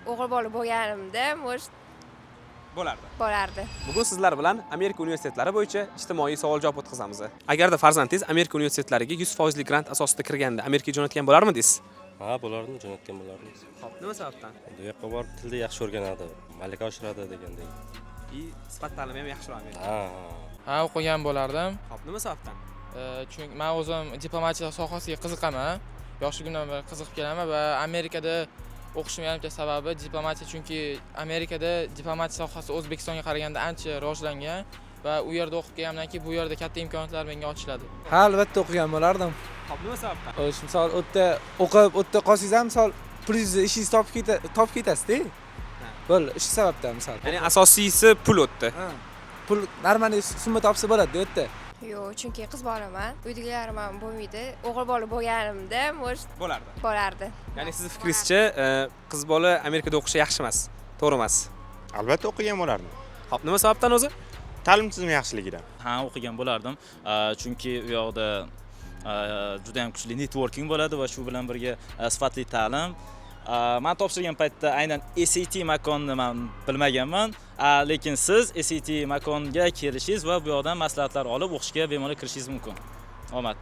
O'g'il bola bo'lganimda, может, Bo'lardi. Bo'lardi. Bugun sizlar bilan Amerika universitetlari bo'yicha ijtimoiy savol javob o'tkazamiz. Agarda farzandingiz Amerika universitetlariga 100 foizli grant asosida kirganda, Amerikaga jo'natgan bo'larmidingiz? Ha, bo'lardim, jo'natgan bo'lardim. Xo'p, nima sababdan? Endi u yoqqa borib tilni yaxshi o'rganadi, malaka oshiradi degandek. И sifat ta'limi ham yaxshiroq Amerika. Ha. Ha, o'qigan bo'lardim. Xo'p, nima sababdan? Chunki man o'zim diplomatiya sohasiga qiziqaman, yoshligimdan beri qiziqib kelaman va Amerikada o'qishimni yana bitta sababi diplomatiya, chunki Amerikada diplomatiya sohasi O'zbekistonga qaraganda ancha rivojlangan va u yerda o'qib kelganimdan keyin bu yerda katta imkoniyatlar menga ochiladi. Ha, albatta o'qigan bo'lardim. Xo'p, nima sababdan? Xo'sh, misol, u yerda o'qib, u yerda qolsangiz ham, misol, pulingizni, ishingizni topib ketasizda. Bo'ldi, shu sababdan, misol. Ya'ni asosiysi pul o'tdi. Ha, pul, нормальный summa topsa bo'ladi u yerda. Yo'q, chunki qiz bolaman, uydagilarim ham bo'lmaydi. O'g'il bola bo'lganimda, может, Bo'lardi. Bo'lardi. Ya'ni sizni fikringizcha, qiz bola Amerikada o'qishi yaxshi emas, to'g'ri emas? Albatta o'qigan bo'lardim. Xo'p, nima sababdan o'zi? Ta'lim tizimi yaxshiligidan. Ha, o'qigan bo'lardim, chunki u yoqda juda ham kuchli networking bo'ladi va shu bilan birga sifatli ta'lim. Man topshirgan paytda aynan SAT Makonni man bilmaganman, lekin siz SAT Makonga kelishingiz va bu yoqdan maslahatlar olib, o'qishga bemalol kirishingiz mumkin. Omad!